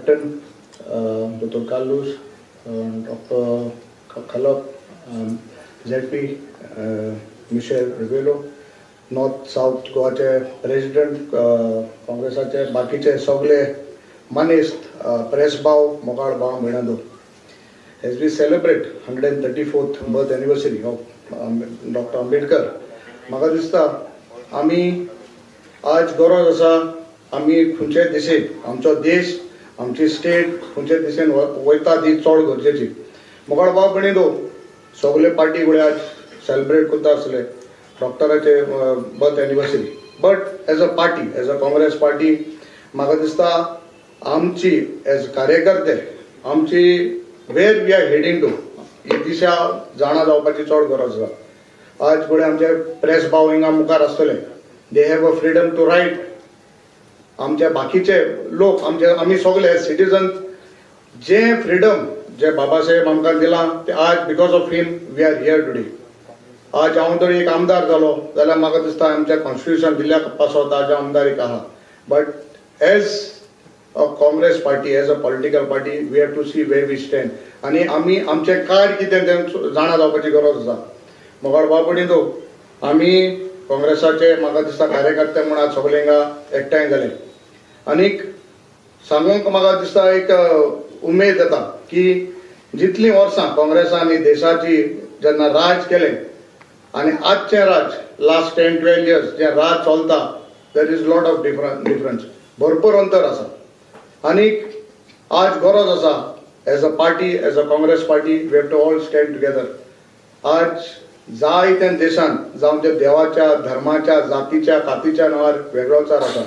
Captain दोतोर Carlos, doctor Khalap, ZP Michel Rebello, north south गोवाचे president काँग्रेसाचे, बाकीचे सगळे मानेस्त, प्रेस भाव, मोगाळ भाव भयणांनो, as we celebrate 134th birth anniversary of Doctor Ambedkar, म्हाका दिसता आमी आज गरज आसा आमी खंयचे दिशेन आमचो देश, आमची स्टेट खंयचे दिशेन वयता ती चड गरजेची. मोगाळ भाव भयणींनो, सगळे पार्टी कडेन आज सेलिब्रेट करता आसले डॉक्टराचे birth anniversary, but as a party, as a Congress party, म्हाका दिसता आमची एज कार्यकर्ते आमची where we are heading to ही दिशा जाणा जावपाची चड गरज आसा. आज फुडें आमचे प्रेस भाव हिंगा मुखार आसतले, they have a freedom to write. आमचे बाकीचे लोक, आमचे आमी सगळे सिटीजन, जे फ्रिडम जे बाबासाहेब आमकां दिलां ते आज because of him we are here today. आज हांव जर एक आमदार जालो जाल्यार म्हाका दिसता आमच्या कॉन्स्टिट्युशन दिल्ल्या पासत आज हांव आमदार एक आहा, but as a Congress party, as a political party, we have to see where we stand आनी आमी आमचें कार्य कितें तें जाणा जावपाची गरज आसा. मोगाळ भाव भयणींनो, आमी काँग्रेसाचे म्हाका दिसता कार्यकर्ते म्हूण आज सगळे हिंगा एकठांय जाले आनीक सांगूंक म्हाका दिसता एक उमेद येता की जितलीं वर्सां काँग्रेसान ही देशाची जेन्ना राज केलें आनी आजचें राज, लास्ट 10-12 इयर्स जें राज चलता, there is lot of difference, भरपूर अंतर आसा. आनीक आज गरज आसा, as a party, as a Congress party, we have to all stand together. आज जायत्या देशान जावं ते देवाच्या, धर्माच्या, जातीच्या, कातीच्या नांवार वेगळोचार आसा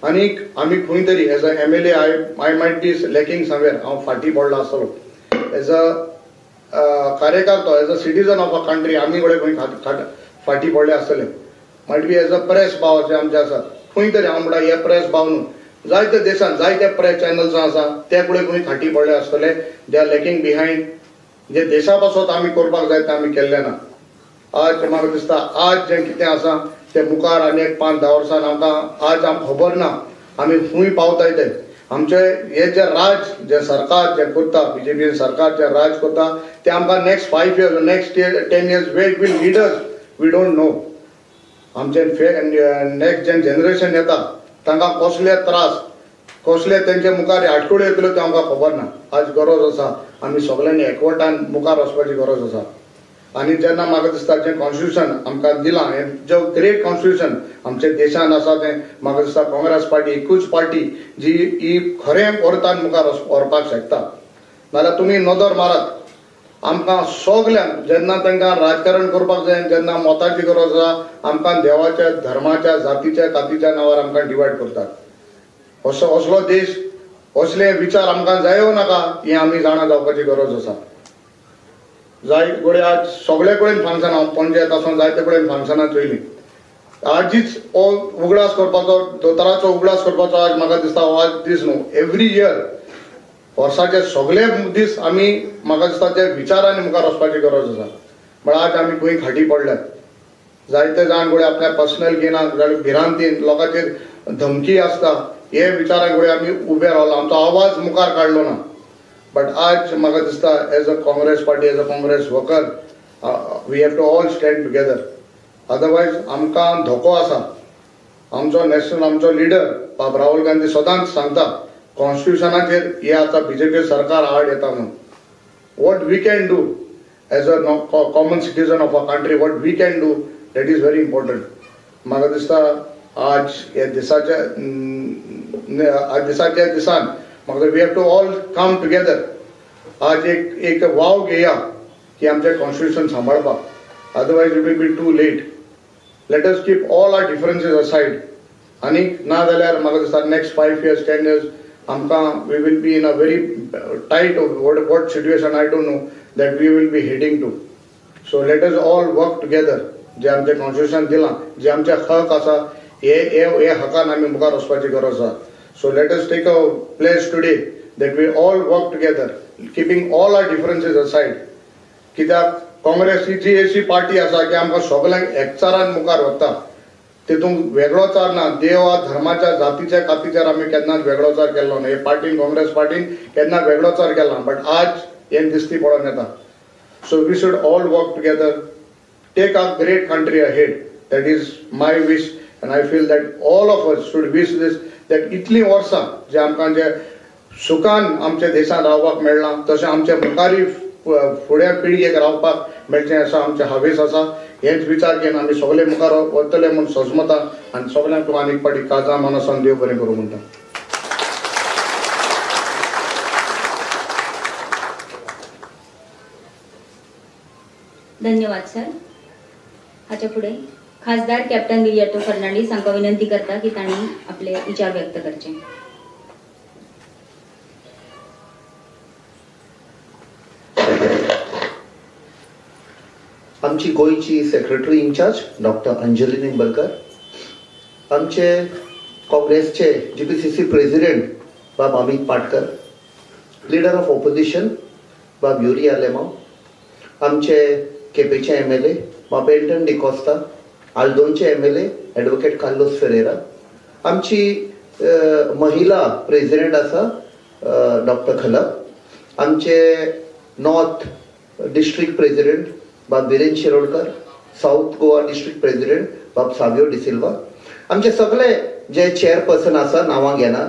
आनीक आमी खंय तरी as a MLA I might be lacking somewhere, हांव फाटीं पडलो आसतलो. एज अ कार्यकर्तो, as a citizen of a country, आमी कडेन खंय फाटीं पडले आसतले. Might be as a press भाव जे आमचे आसात, खंय तरी हांव म्हणटा हे प्रेस भाव न्हू, जायत्या देशान जायते प्रेस चॅनल्स आसा, ते कडेन खंय फाटीं पडले आसतले, they are lacking behind. जे देशा पासत आमी करपाक जाय तें आमी केल्लें ना. आज म्हाका दिसता आज जें कितें आसा तें मुखार आनी एक 5-10 वर्सान आमकां आज आमकां खबर ना आमी खंय पावताय ते. आमचे हे जे राज, जे सरकार जे करता, बीजेपी सरकार जे राज करता, ते आमकां next 5 years, next year, 10 years, where will lead us, we don't know. आमचे नेक्स्ट जे जनरेशन येता तांकां कसले त्रास, कसले तेंचे मुखार आडखळ्यो येतल्यो त्यो आमकां खबर ना. आज गरज आसा आमी सगल्यांनी एकवटान मुखार वचपाची गरज आसा. आनी जेन्ना म्हाका दिसता जें कॉन्स्टिट्युशन आमकां दिलां, हें जो ग्रेट कॉन्स्टिट्युशन आमच्या देशान आसा, तें म्हाका दिसता काँग्रेस पार्टी एकूच पार्टी जी ही खरें अर्थान मुखार व्हरपाक शकता. नाजाल्यार तुमी नदर मारात, आमकां सगल्यांक जेन्ना तांकां राजकारण करपाक जाय, जेन्ना मताची गरज आसा, आमकां देवाच्या, धर्माच्या, जातीच्या, कातीच्या नांवार आमकां डिवायड करतात. असो असलो देश, असले विचार आमकां जायो नाका हें आमी जाणा जावपाची गरज आसा. जाय कडेन आज सगळे कडेन फंक्शन, हांव पणजे आसून जायते कडेन फंक्शनां चोयलीं. आजीच हो उगडास करपाचो, दोतोराचो उगडास करपाचो आज म्हाका दिसता हो आज दीस न्हू, एवरी इयर वर्साचे सगळे दीस आमी म्हाका दिसता त्या विचारांनी मुखार वचपाची गरज आसा. म्हळ्यार आज आमी खंय फाटीं पडल्यात. जायते जाण कडेन आपल्या पर्सनल गेनाक जाल्यार भिरांतीन लोकांचेर धमकी आसता, हे विचारा कडेन आमी उबे रावलो, आमचो आवाज मुखार काडलो ना. बट आज म्हाका दिसता as a Congress party, as a Congress worker, we have to all stand together, otherwise आमकां धोको आसा. आमचो नॅशनल, आमचो लिडर बाब राहुल गांधी सदांच सांगता कॉन्स्टिट्युशनाचेर हे आतां बीजेपी सरकार आड येता म्हणून. What we can do as a common citizen of a country, what we can do, that is very important. म्हाका दिसता आज ह्या दिसाच्या आज दिसाच्या दिसान म्हाका we have to all come together. आज एक एक वाव घेया की आमचें कॉन्स्टिट्युशन सांबाळपाक, otherwise it will be too late. Let us keep all our differences aside. आनी ना जाल्यार म्हाका दिसता next 5 years, 10 years आमकां we will be in a very tight, what situation, I don't know, that we will be heading to. So let us all work together. जे आमचें constitution दिलां, जे आमचे हक आसा, हे हे हे हकान आमी मुखार वचपाची गरज आसा. So let us take a pledge today that we all work together, keeping all our differences aside. कित्याक काँग्रेस ही जी अशी पार्टी आसा की आमकां सगल्यांक एकचारान मुखार व्हरता. तितूंत वेगळोचार ना. देवा धर्माच्या जातीच्या कातीचेर आमी केन्नाच वेगळोचार केल्लो ना. हे पार्टीन, काँग्रेस पार्टीन केन्ना वेगळोचार केला, बट आज हें दिसती पडोन येता. So we should all work together, take our great country ahead. That is my wish, and I feel that all of us should wish this, that इतलीं वर्सां जे आमकां जे सुखान आमच्या देशांत रावपाक मेळ्ळां, तशें आमच्या मुखारूय फुड्या पिळगेक रावपाक मेळचें असो आमचें हावेस आसा. हेच विचार घेवन आमी सगळे मुखार वतले म्हूण सजमता आनी सगळ्यांक आनीक एक फावटी काळजा मनासान देव बरें करूं म्हणटा. धन्यवाद सर. हाच्या फुडें खासदार कॅप्टन विरियातो फर्नांडीस हांकां विनंती करता की तांणी आपले विचार व्यक्त करचे. आमची गोंयची secretary in charge doctor Anjali Nimbalkar, आमचे काँग्रेसचे जीपीसीसी प्रेसिडेंट बाब Amit Patkar, leader of opposition बाब युरी आलेमाव, आमचे केपेचे एमएलए बाब एल्टन डिकॉस्ता, आल्दोनचे एमएलए एडवोकेट कार्लोस फेरेरा, आमची महिला प्रेसिडेंट आसा डॉक्टर खलप, आमचे नॉर्थ डिस्ट्रिक्ट प्रेसिडेंट बाब Viren Shirodkar, south Goa district president बाब सावियो डिसिल्वा, आमचे सगळे जे चेअरपर्सन आसा, नांवां घेना,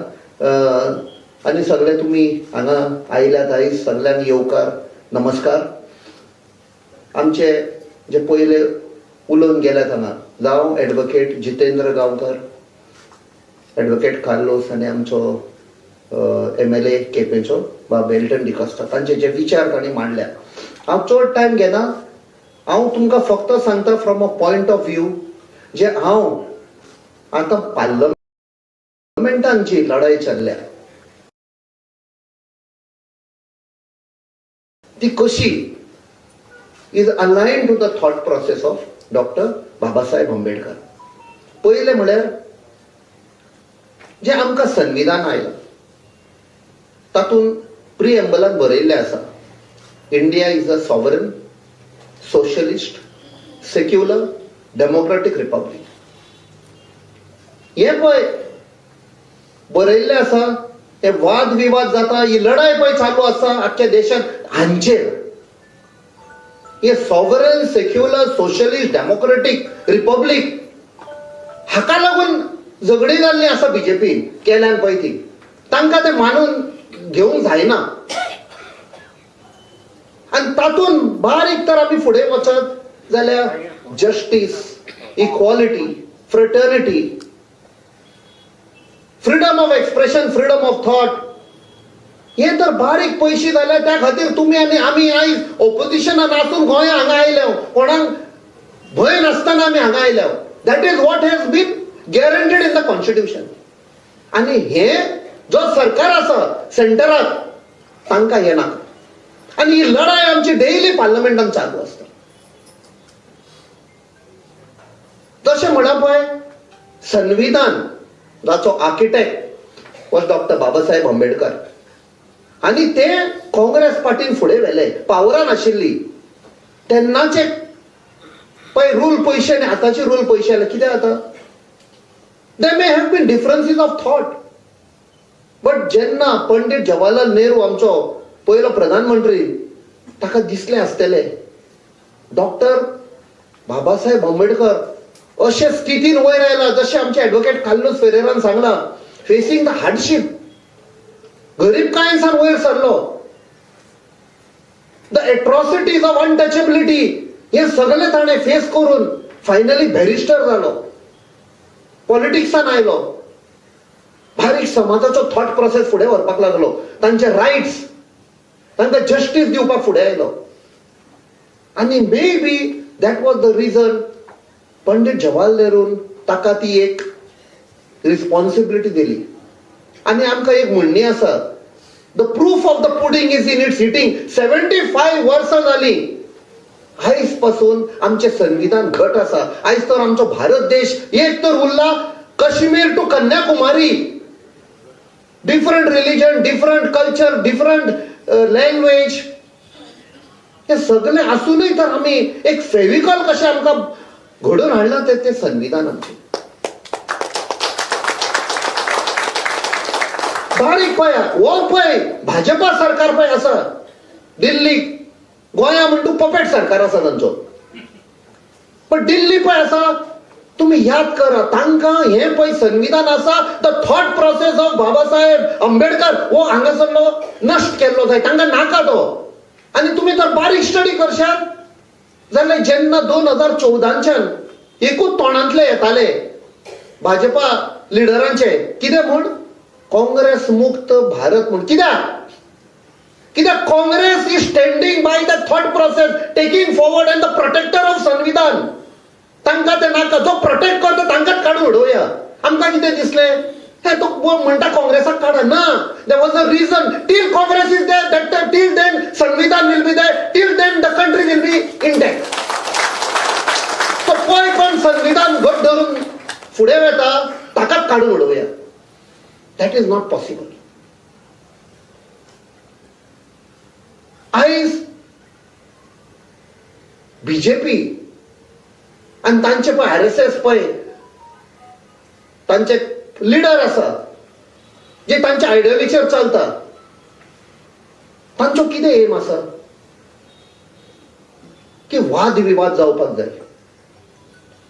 आनी सगळे तुमी हांगा आयल्यात आयज, सगल्यांक येवकार, नमस्कार. आमचे जे पयले उलोवन गेल्यात हांगा, जावं advocate Jitendra Gaonkar, advocate Carlos आनी आमचो एमएलए केपेंचो बाब एल्टन डिकॉस्ता, तांचे जे विचार तांणी मांडल्या, हांव चड टायम घेना. हांव तुमकां फक्त सांगता from a point of view जे हांव आतां पार्लमेंटान जी लढाई चल्ल्या ती कशी is align to the thought process of Doctor Babasaheb Ambedkar. पयलें म्हळ्यार जें आमकां संविधान आयलां तातूंत प्रिएम्बलान बरयल्लें आसा, India is a sovereign, socialist, secular, democratic republic. हें पळय बरयल्लें आसा, हे वाद विवाद जाता, ही लढाय पळय चालू आसा आख्ख्या देशांत हांचेर. हे sovereign, secular, socialist, democratic republic हाका लागून झगडी जाल्ली आसा बीजेपीन केल्यान पळय ती, तांकां ते मानून घेवंक जायना. आनी तातूंत बारीक तर आमी फुडें वचत जाल्यार justice, equality, fraternity, freedom of expression, freedom of thought, हे तर बारीक पयशे जाल्यार त्या खातीर तुमी आनी आमी आयज ओपोजिशनान आसून गोंया हांगा आयल्या, कोणाक भंय नासतना आमी हांगा आयल्या. That is what has been guaranteed in the constitution. आनी हे जो सरकार आसा सेंटराक, तांकां हें नाका आनी ही लढाय आमची डेली पार्लमेंटान चालू आसता. तशें म्हणा पळय, संविधान जाचो architect was doctor Babasaheb Ambedkar आनी ते काँग्रेस पार्टीन फुडें व्हेले, पावरान आशिल्ली तेन्नाचे पळय रूल पयशे आनी आतांचे रूल पयशे जाल्यार कितें जाता? There may have been differences of thought, but जेन्ना पंडित जवाहरलाल नेहरू आमचो पयलो प्रधानमंत्री, ताका दिसलें आसतलें डॉक्टर बाबासाहेब आंबेडकर अशे स्थितीन वयर आयला, जशें आमचे एडवोकेट कार्लोस फेरेरान सांगलां, फेसींग the hardship, गरीबकायेन वयर सरलो, the एट्रॉसिटीज ऑफ अनटचेबिलिटी, हे सगळे ताणें फेस करून फायनली बॅरिस्टर जालो, पॉलिटिक्सान आयलो, बारीक समाजाचो थॉट प्रोसेस फुडें व्हरपाक लागलो, तांचे रायट्स, तांकां जस्टीस दिवपाक फुडें आयलो. आनी maybe that was the reason Pandit Jawaharlal नेरून ताका ती एक रिस्पॉन्सिबिलिटी दिली. आनी आमकां एक म्हणणी आसा, the proof of the pudding is in its eating. 75 वर्सां जालीं, आयज पासून आमचें संविधान घट आसा. आयज तर आमचो भारत देश एक तर उरला, Kashmir to Kanyakumari, different religion, different culture, different language, हे सगळे आसूनय तर आमी एक फेविकॉल कशें आमकां घडोवन हाडलां तें संविधान आमचें. बारीक पळय हो पळय भाजपा सरकार पळय आसा दिल्ली गोंया म्हणटू पपेट सरकार आसा तांचो, पण दिल्ली पळय आसा. तुमी याद करा तांकां हें पळय संविधान आसा, the thought process of Babasaheb Ambedkar हो हांगासरलो नश्ट केल्लो जाय, तांकां नाका तो. आनी तुमी जर बारीक स्टडी करशात जाल्यार जेन्ना 2014च्यान एकूच तोंडांतले येताले भाजपा लिडरांचे कितें म्हूण, काँग्रेस मुक्त भारत म्हूण. कित्याक? कित्याक Congress is standing by the thought process, taking forward and the protector of संविधान. तांकां ते नाका, जो प्रोटेक्ट करता तांकांच काडून उडोवया. आमकां कितें दिसलें, हे तो म्हणटा काँग्रेसाक काडा ना. There was a reason, till Congress is there, that till then संविधान will be there, till then the country will be intact. तो पळय कोण संविधान घट धरून फुडें वता ताकाच काडून उडोवया. That is not possible. आयज बीजेपी आनी तांचे पळय RSS पळय तांचे लिडर आसा जे तांच्या आयडियोलॉजीचेर चलता, तांचो कितें एम आसा की वादविवाद जावपाक जाय,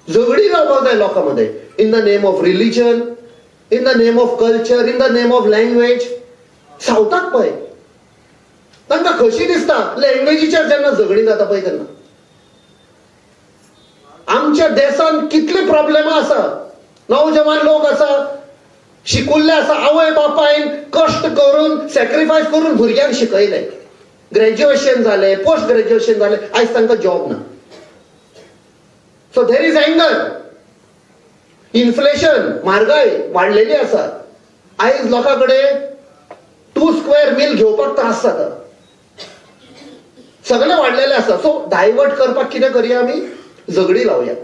झगडी जावपाक जाय लोकां मदें, in the name of religion, in the name of culture, in the name of language. सावथाक पळय तांकां खोशी दिसता लँग्वेजीचेर जेन्ना झगडी जाता पळय तेन्ना. आमच्या देशांत कितले प्रॉब्लेमां आसा, नवजवान लोक आसा, शिकुल्ले आसा, आवय बापायन कश्ट करून सॅक्रिफायस करून भुरग्यांक शिकयले, ग्रॅज्युएशन जालें, पोस्ट ग्रॅज्युएशन जालें, आयज तांकां जॉब ना. So there is anger. Inflation, म्हारगाय वाडलेली आसा. आयज लोकां कडेन 2 स्क्वेअर मील घेवपाक त्रास जाता, सगळें वाडलेलें आसा. सो डायवर्ट करपाक कितें करया आमी, झगडी लावया.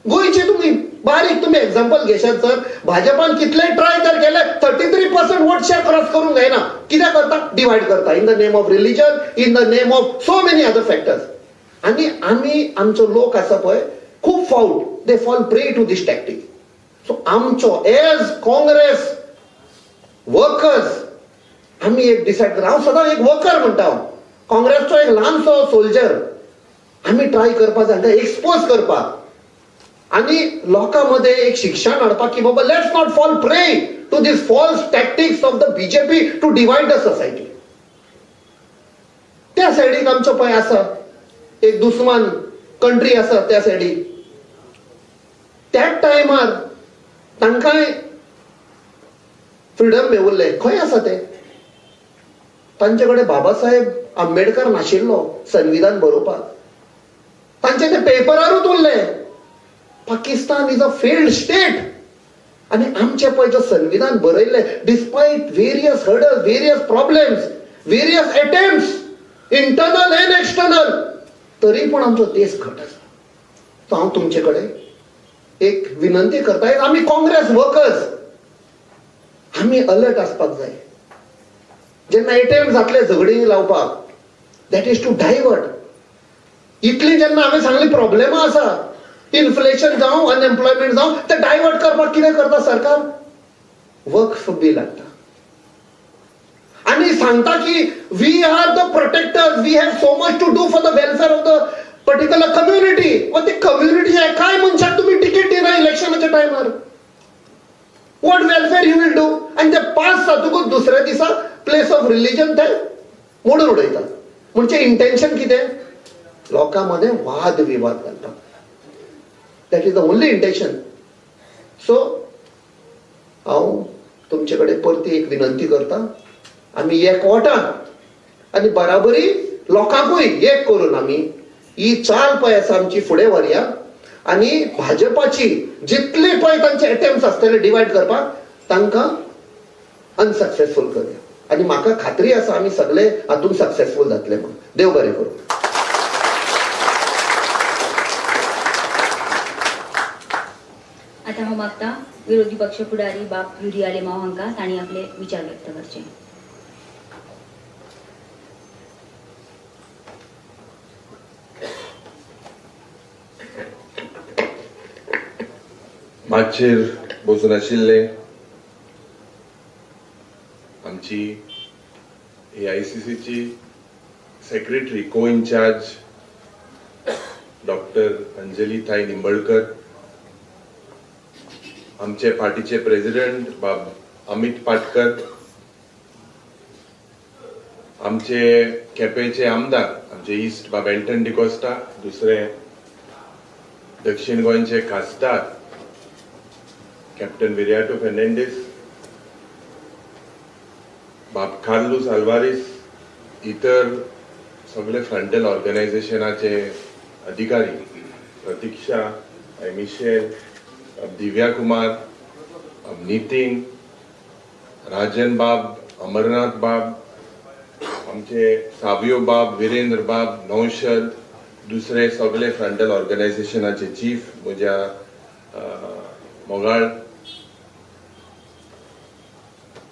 गोंयचे तुमी बारीक तुमी एग्जाम्पल घेशात सर, भाजपान कितलेय ट्राय जर केले 33% वोट शेअर क्रॉस करूंक जायना. कितें करता, डिवायड करता in the name of religion, in the name of so many other factors. आनी आमी आमचो लोक आसा पळय खूब फावट they fall prey to this tactic. So आमचो एज काँग्रेस वर्कर्स आमी एक डिसायड करा. हांव सदां एक वर्कर म्हणटा, हांव काँग्रेसचो एक ल्हानसो सोल्जर. आमी ट्राय करपाक जाय एक्सपोज करपाक आनी लोकां मदें एक शिक्षण हाडपाक की बाबा let's not fall prey to this false tactics of the BJP to divide the society. त्या सायडीक आमचो पळय आसा एक दुस्मान कंट्री आसा त्या सायडीक, त्याच टायमार तांकांय फ्रिडम मेवल्लें. खंय आसा तें? तांचे कडेन बाबासाहेब आंबेडकर नाशिल्लो संविधान बरोवपाक, तांचे ते पेपरारूच उरलें. Pakistan is a failed state. आनी आमचें पळय जो संविधान बरयल्लें, despite various hurdles, various problems, various attempts, internal and external, तरी पूण आमचो देश घट आसा. सो हांव तुमचे कडेन एक विनंती करता, आमी काँग्रेस वर्कर्स आमी अलर्ट आसपाक जाय. जेन्ना एटेम्प्ट जातले झगडीं लावपाक, that is to divert. इतली जेन्ना हांवें सांगली प्रॉब्लेमां आसा, इन्फ्लेशन जावं, अनएम्प्लॉयमेंट जावं, ते डायवर्ट करपाक कितें करता सरकार, वक्फ बील हाडटा आनी सांगता की we are the protectors, we have so much to do for the welfare of the particular community. व ती कम्युनिटी एकाय मनशाक तुमी टिकेट दिना इलेक्शनाच्या टायमार, what welfare you will do? आनी ते पास जातकूच दुसऱ्या दिसा प्लेस ऑफ रिलीजन ते मोडून उडयता. म्हणजे इंटेन्शन कितें, लोकां मदें वाद विवाद घालपाक. That is the only intention. So हांव तुमचे कडेन परती एक विनंती करता, आमी एकवटान आनी बराबरी लोकांकूय एक करून आमी ही चाल पळय आसा आमची फुडें व्हरया. आनी भाजपाची जितली पळय तांचे एटेम्प्ट आसतले डिवायड करपाक, तांकां अनसक्सेसफूल करया. आनी म्हाका खात्री आसा आमी सगळे हातूंत सक्सेसफूल जातले म्हूण. देव बरें करूं. आतां हांव मागता विरोधी पक्ष फुडारी बाब युरी आलेमाव हांकां तांणी आपले विचार व्यक्त करचे. मातशेर बसून आशिल्ले आमची एआयसीसीची सेक्रेटरी को इन्चार्ज डॉक्टर अंजली ताई निंबळकर, आमचे पार्टीचे प्रेसिडेंट बाब अमित पाटकर, आमचे केपेचे आमदार आमचे इस्ट बाब एल्टन डिकोस्टा, दुसरे दक्षिण गोंयचे खासदार कॅप्टन विरियाटो फेर्नांडीस, बाब कार्लूस अल्वारीस, इतर सगळे फ्रंटल ऑर्गनायझेशनाचे अधिकारी प्रतीक्षा, मिशेल, दिव्या कुमार, नितीन, राजन बाब, अमरनाथ बाब, आमचे सावियो बाब, विरेंद्र बाब, नौशद, दुसरे सगळे फ्रंटल ऑर्गनायझेशनाचे चीफ, म्हज्या मोगाळ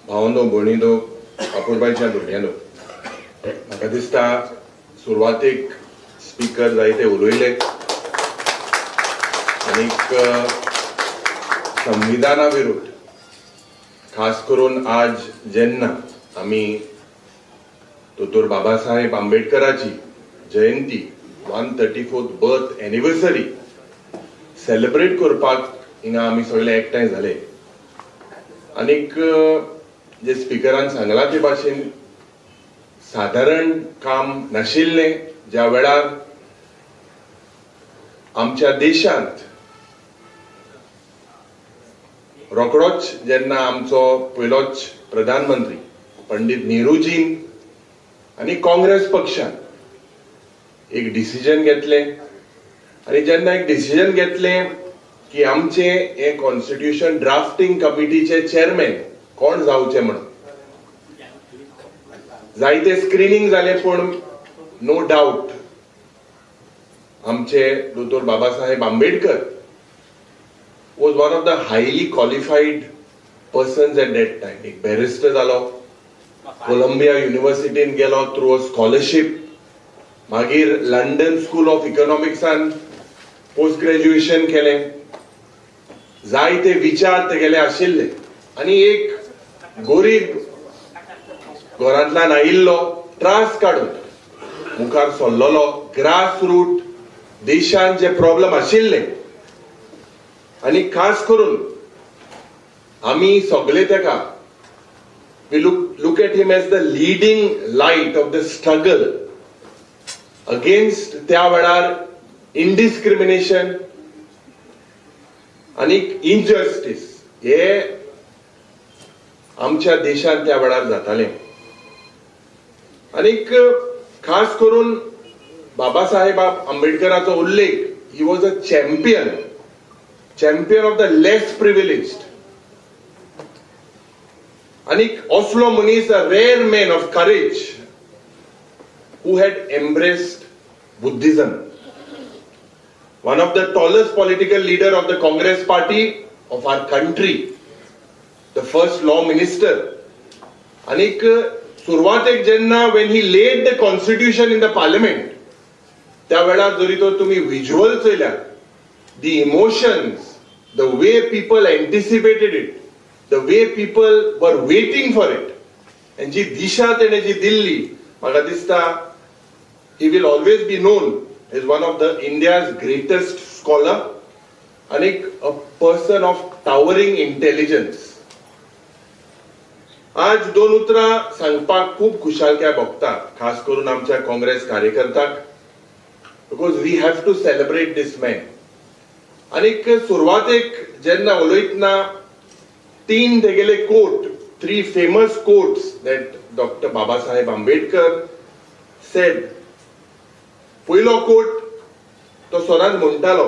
भावनो, भयणीनो, अपुरबायच्या भुरग्यांनो, म्हाका दिसता सुरवातेक स्पिकर जायते उलयले आनीक संविधाना विरुद्ध, खास करून आज जेन्ना आमी दोतोर बाबासाहेब आंबेडकराची जयंती, 134th birth anniversary celebrate करपाक हिंगा आमी सगळे एकठांय जाले आनीक जे स्पिकरान सांगलां ते भाशेन सादारण काम नाशिल्लें. ज्या वेळार आमच्या देशांत रोखडोच जेन्ना आमचो पयलोच प्रधानमंत्री पंडित नेहरूजीन आनी काँग्रेस पक्षान एक डिसिजन घेतलें आनी जेन्ना एक डिसिजन घेतलें की आमचें हें कॉन्स्टिट्युशन ड्राफ्टिंग कमिटीचे चेअरमॅन कोण जावचे म्हणून, जायते स्क्रिनींग जालें, पूण नो डावट आमचे दोतोर Babasaheb Ambedkar was one of the highly qualified persons at that time. एक बॅरिस्टर जालो, कोलंबिया युनिव्हर्सिटीन गेलो थ्रू अ स्कॉलरशीप, मागीर लंडन स्कूल ऑफ इकॉनॉमिक्सान पोस्ट ग्रॅज्युएशन केलें. जायते विचार तेगेले आशिल्ले आनी एक गोरीब घरांतल्यान आयिल्लो, त्रास काडून मुखार सरलेलो, ग्रास रूट देशान जे प्रॉब्लम आशिल्ले आनी खास करून आमी सगळे तेका we look at him as the leading light of the struggle against त्या वेळार इनडिस्क्रिमिनेशन आनी इनजस्टीस हे आमच्या देशांत त्या वेळार जाताले. आनीक खास करून बाबासाहेब आंबेडकराचो उल्लेख, he was a champion of the less privileged आनीक असलो मनीस, a rare man of courage who had embraced Buddhism. One of the tallest political leader of the Congress party of our country, the first law minister. आनीक सुरवातेक जेन्ना when he laid the constitution in the parliament, त्या वेळार जरी तर तुमी visual चोयल्यार, the emotions, the way people anticipated it, the way people were waiting for it, and जी दिशा तेणे जी दिल्ली, म्हाका दिसता he will always be known as one of the India's greatest scholar and a person of towering intelligence. आज दोन उतरां सांगपाक खूब खुशालकाय भोगता, खास करून आमच्या Congress कार्यकर्त्याक, because we have to celebrate this man. आनीक सुरवातेक जेन्ना उलयतना तीन तेगेले quote, three famous quotes that Doctor Babasaheb Ambedkar said. पयलो कोट तो सदांच म्हणटालो,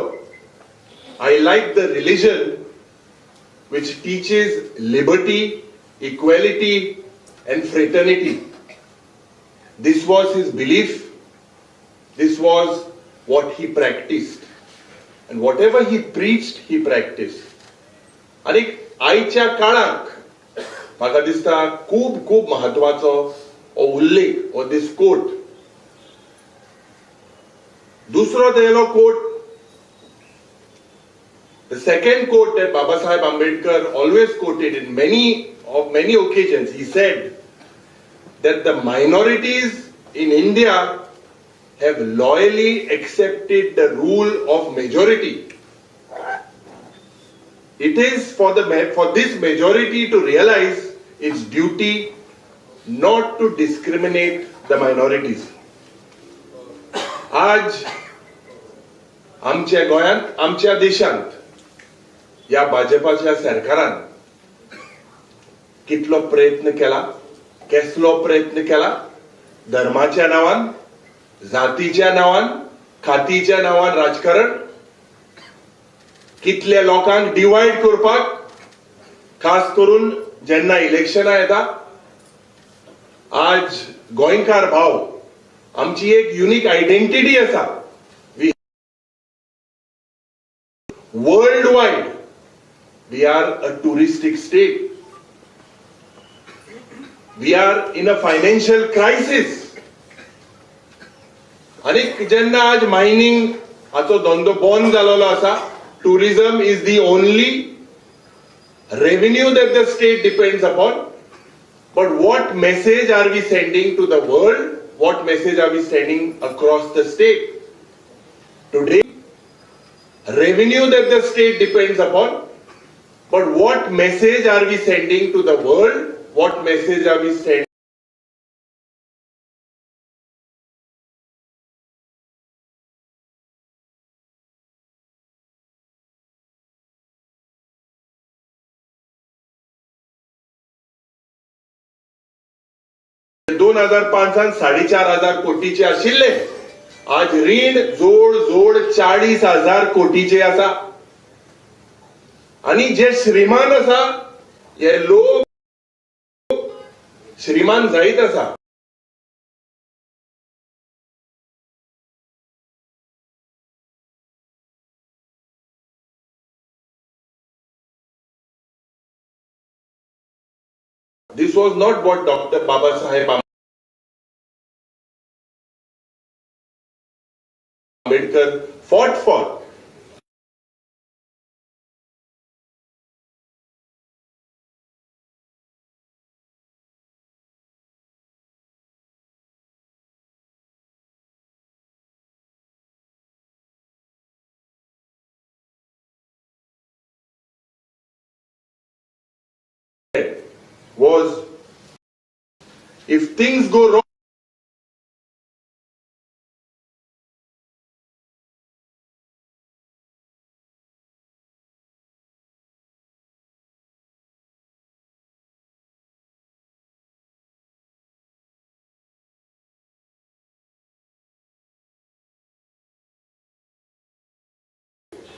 "I like the religion which teaches liberty, equality and fraternity." This was his belief. This was what he practiced. And whatever he preached, he practiced. आणि आयच्या काळाक म्हाका दिसता खूब खूब महत्वाचो हो उल्लेख हो, this coat. दुसरो तेलो coat. The second quote that Baba Saheb Ambedkar always quoted in many occasions, he said, that the minorities in India have loyally accepted the rule of majority. It is for this majority to realize its duty not to discriminate the minorities. आज आमच्या गोंयांत, आमच्या देशांत ह्या भाजपाच्या सरकारान कितलो प्रयत्न केला, केसलो प्रयत्न केला, धर्माच्या नांवान, जातीच्या नांवान, खातीच्या नांवान राजकारण, कितल्या लोकांक डिवायड करपाक, खास करून जेन्ना इलेक्शनां येता. आज गोंयकार भाव, आमची एक युनिक आयडेंटिटी आसा. We world wide we are a touristic state. We are in a financial crisis. आनी जेन्ना आज मायनिंग हाचो धंदो बंद जाल्लो आसा, tourism is the only revenue that the state depends upon. But what message are we sending to the world? What message are we sending across the state? Today, revenue that the state depends upon. But what message are we sending to the world? What message are we sending? दोन हजार पांचान 4,500 कोटीचे आशिल्ले, आज रीण जोड जोड 40,000 कोटीचे आसा. आनी जे श्रीमान आसा, हे लोक श्रीमान जायत आसा. This was not what Dr. Baba Saheb Ambedkar fought for. Was if things go wrong,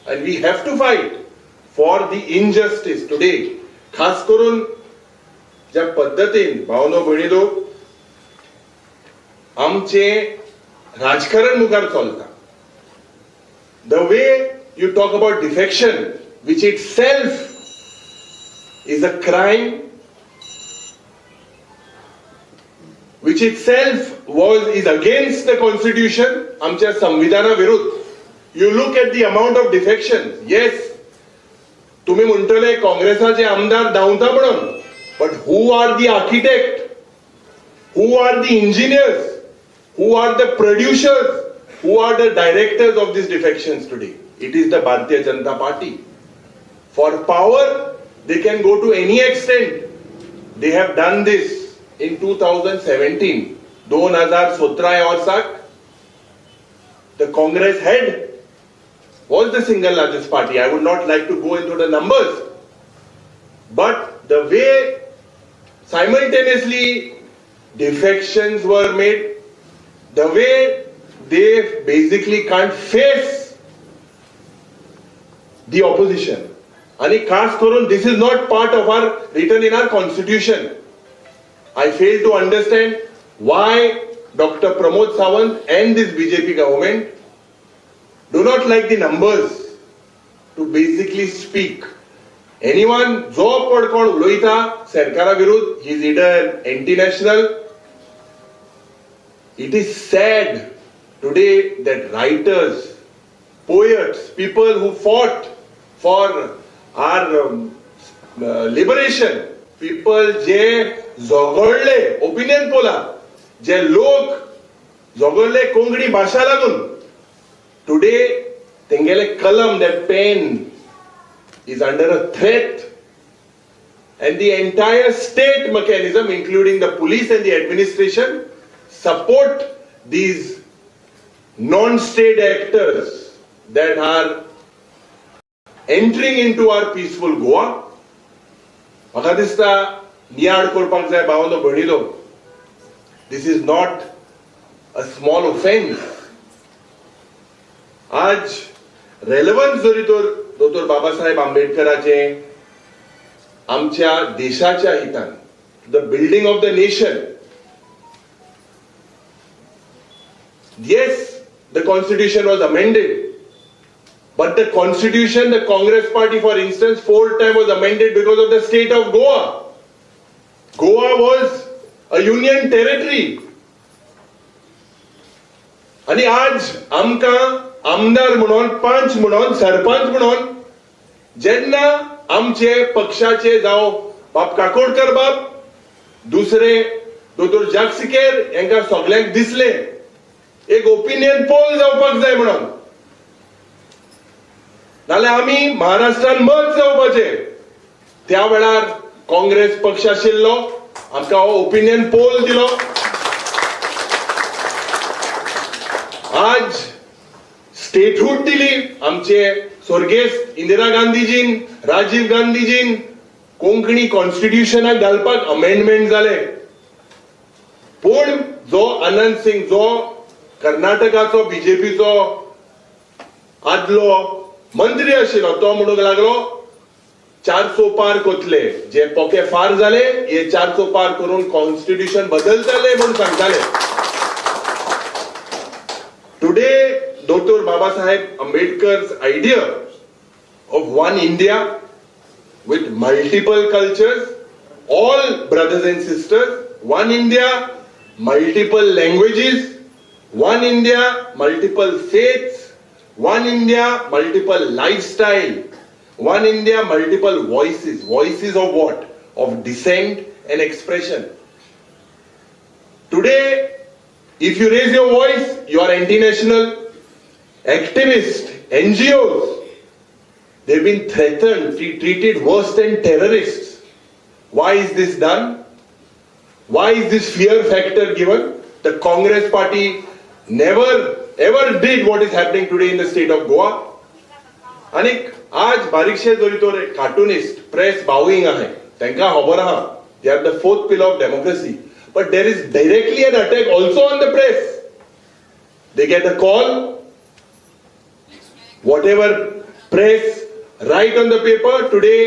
and we have to fight for the injustice today. खास करून ज्या पद्दतीन भावनो भयणीनो आमचे राजकारण मुखार चलता, the way you talk about defection, which itself is a crime, which itself is against the constitution, आमच्या संविधाना विरुद्ध. You look at the amount of defection. Yes, तुम्ही म्हणटले काँग्रेसाचे आमदार धांवता म्हणून, but who are the architect, who are the engineers, who are the producers, who are the directors of these defections today? It is the Bharatiya Janata Party. For power, they can go to any extent. They have done this in 2017. 2017 ह्या वर्साक the Congress head was the single largest party. I would not like to go into the numbers, but the way simultaneously defections were made, the way they basically can't face the opposition. आणि खास करून this is not part of our written in our constitution. I fail to understand why Dr. Pramod Sawant and this BJP government do not like the numbers to basically speak. Anyone जो पण कोण उलयता सरकारा विरुद्ध, he is either anti-national. It is sad today that writers, poets, people who fought for our liberation people जे झगडले opinion poll, जे लोक झगडले कोंकणी भाशा लागून, टुडे तेंगेले कलम, that pen is under a threat, and the entire state mechanism, including the police and the administration, support these non-state actors that are entering into our peaceful Goa. म्हाका दिसता नियाळ करपाक जाय भावनो भयणीलो. This is not a small offence. आज relevance जरी तर दोतोर बाबासाहेब आंबेडकराचे आमच्या देशाच्या हितान, the building of the nation, yes, the constitution was amended, but the constitution, the Congress party for instance, 4 times was amended because of the state of Goa. Goa was a union territory. आणि आज आमकां आमदार म्हणून, पंच म्हणून, सरपंच म्हणून जेन्ना आमचे पक्षाचे जावं बाब काकोडकर बाब, दुसरे दोतोर जागसिकेर, हांकां सगल्यांक दिसले एक ओपिनियन पोल जावपाक जाय म्हणून, नाल्यार आमी महाराष्ट्रान मत जावपाचे. त्या वेळार काँग्रेस पक्ष आशिल्लो, आमकां हो ओपिनियन पोल दिलो. आज स्टेटहूड दिली आमचे स्वर्गेस्त इंदिरा गांधीजीन, राजीव गांधीजीन. कोंकणी कॉन्स्टिट्युशनाक घालपाक अमेंडमेंट जाले, पूण जो आनंद सिंग, जो कर्नाटकाचो बीजेपीचो आदलो मंत्री आशिल्लो, तो म्हणूंक लागलो 400 पार कोतले, जे पोके फार जाले हे 400 पार करून कॉन्स्टिट्युशन बदलतले म्हणून सांगताले. Today Doctor Babasaheb Ambedkar's idea of one India with multiple cultures, all brothers and sisters, one India, multiple languages, one India, multiple faiths, one India, multiple lifestyle, one India, multiple voices. Voices of what? Of dissent and expression. Today, if you raise your voice, you are anti-national. Activists, NGOs, they've been threatened, treated worse than terrorists. Why is this done? Why is this fear factor given? The Congress party never ever did what is happening today in the state of Goa. आणि आज बारीकशे जरी तर cartoonist press बाउइंग आहे, तांकां खबर आहा they are the fourth pillar of democracy, but there is directly an attack also on the press. They get a call, whatever press write on the paper today,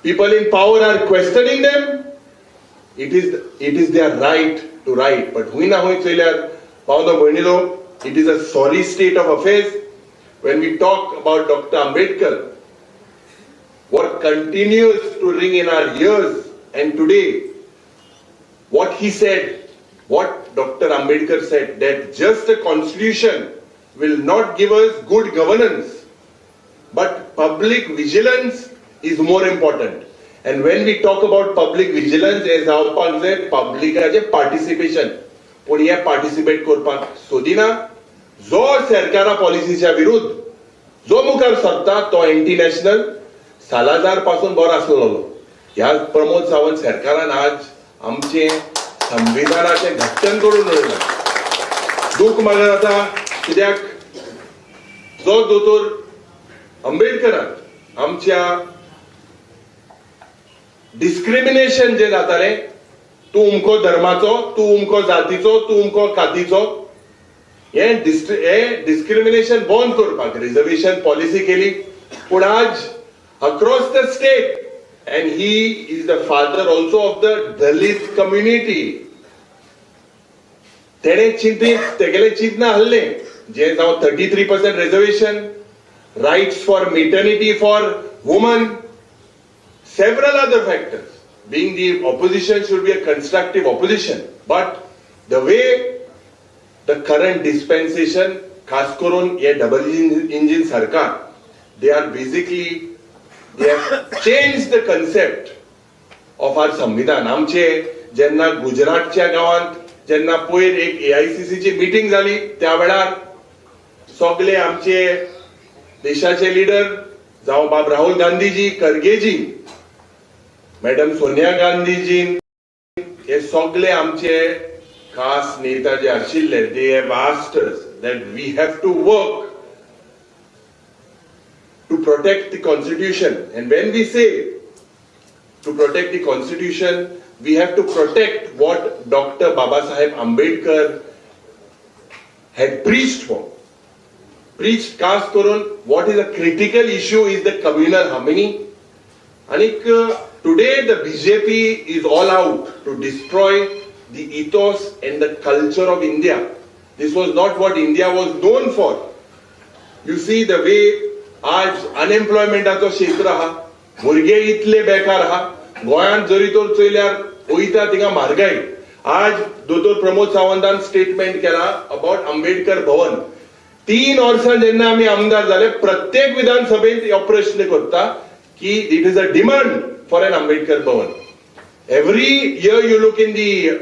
people in power are questioning them. It is their right to write, but हुंय ना हुंय चोयल्यार पावनो भयणीलो, it is a sorry state of affairs. When we talk about Dr. Ambedkar, what continues to ring in our ears, and today, what he said, what Dr. Ambedkar said, that just a constitution will not give us good governance, but public vigilance is more important. And when we talk about public vigilance, हे जावपाक जाय पब्लिकाचें participation. पूण हे participate करपाक सोदिना. जो सरकारा पॉलिसीच्या विरुद्ध जो मुखार सरता तो एंटी नॅशनल. सालाजार पासून बरो आसलेलो ह्या प्रमोद सावंत सरकारान आज आमचें संविधानाचें घट्टन करून उडयलां. दूख म्हाका जाता कित्याक जो दोतोर आंबेडकरान आमच्या डिस्क्रिमिनेशन जे जातालें, तूं उमको धर्माचो, तूं उमको जातीचो, तूं उमको कातीचो, हें डिस्क्रिमिनेशन बंद करपाक रिजर्वेशन पॉलिसी केली. पूण आज across the state, and he is the father also of the Dalit community, तेणें चिंतीत तेगेलें चिंतना आहलें जें जावं 33% reservation, rights for maternity for woman, several other factors. Being the opposition should be a constructive opposition, but the way the current dispensation, खास करून हे double engine सरकार, they are basically, they have changed the concept of our संविधान. आमचे जेन्ना गुजरातच्या गांवांत जेन्ना पयर एक AICCची मिटींग जाली त्या वेळार सगळे आमचे देशाचे लिडर जावं बाब राहुल गांधीजी, खरगेजी, मॅडम सोनिया गांधीजी, हे सगळे आमचे खास नेता जे आशिल्ले, they have asked us that we have to work to protect the constitution. And when we say to protect the constitution, we have to protect what Doctor Babasaheb Ambedkar had preached for. Preached खास करून what is a critical issue is the communal harmony. आणि today the BJP is all out to destroy the ethos and the culture of India. This was not what India was known for. You see the way आज अनएम्प्लॉयमेंटाचो क्षेत्र आहा, भुरगे इतले बेकार आहा. गोंयांत जरी तर चोयल्यार वयता थिंगा म्हारगाय. आज दोतोर प्रमोद सावंतान स्टेटमेंट केला अबाउट आंबेडकर भवन. 3 वर्सां जेन्ना आमी आमदार जाले, प्रत्येक विधानसभेंत हो प्रश्न करता की it is a demand for an Ambedkar Bhavan. Every year you look in the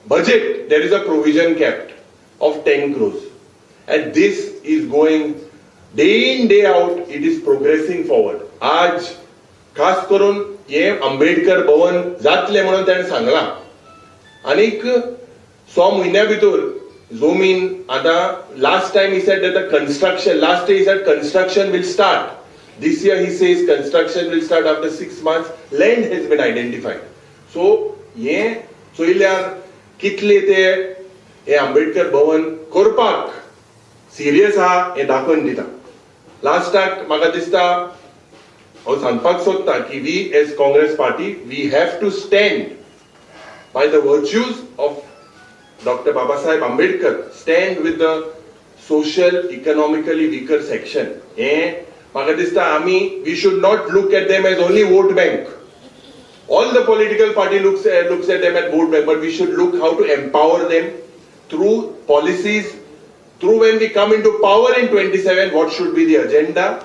budget, there is a provision kept of 10 crores. And this is going day in, day out, it is progressing forward. आज खास करून हे आंबेडकर भवन जातले म्हणून ताणें सांगलां. आनीक 6 म्हयन्या भितर जमीन आतां last time he said that the construction, last year he said construction will start. This year he says construction will start after 6 months. Land has been identified. So हे चोयल्यार कितले ते हे आंबेडकर भवन करपाक सिरियस आहा हें दाखोवन दिता. लास्टाक म्हाका दिसता हांव सांगपाक सोदता की we as Congress party, we have to stand by the virtues of Doctor Babasaheb Ambedkar, stand with the social economically weaker section. हें म्हाका दिसता आमी we should not look at them as only vote bank. All the political party looks at them at vote bank, but we should look how to empower them through policies, through when we come into power in 27, what should be the agenda,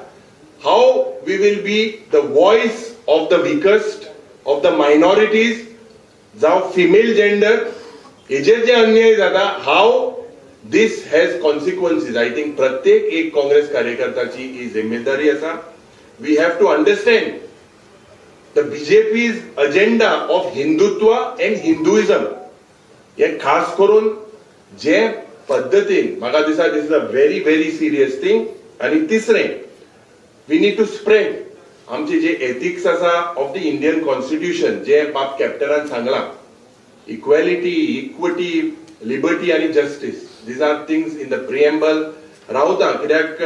how we will be the voice of the weakest, of the minorities, जावं female gender, हेजेर जे अन्याय जाता, how this has consequences. I think प्रत्येक एक काँग्रेस कार्यकर्त्याची ही जिम्मेदारी आसा. We have to understand the BJP's agenda of Hindutva and Hinduism. हे खास करून जे पद्दतीन म्हाका दिसता this is a very very serious thing. आनी तिसरें, we need to spread आमचे जे एथिक्स आसा ऑफ the Indian constitution, जे बाब कॅप्टनान सांगलां, इक्वॅलिटी, इक्विटी, लिबर्टी आनी justice, these are things in the preamble. रावता कित्याक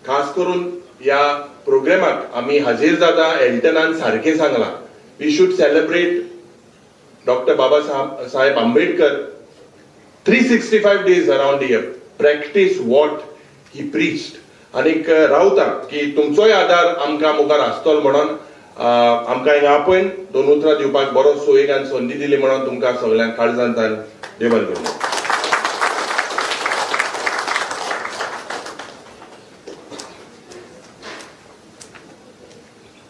खास करून ह्या प्रोग्रामाक आमी हाजीर जाता. एल्टनान सारकें सांगलां, we should celebrate Doctor Baba Saheb Ambedkar 365 days around year, practice what he preached. आनीक रावता की तुमचोय आदार आमकां मुखार आसतलो म्हणून आमकां हिंगा आपोवन दोन उतरां दिवपाक बरो सोयीक आनी संदी दिली म्हणून तुमकां सगळ्यांक काळजांतल्यान देव बरें करूं.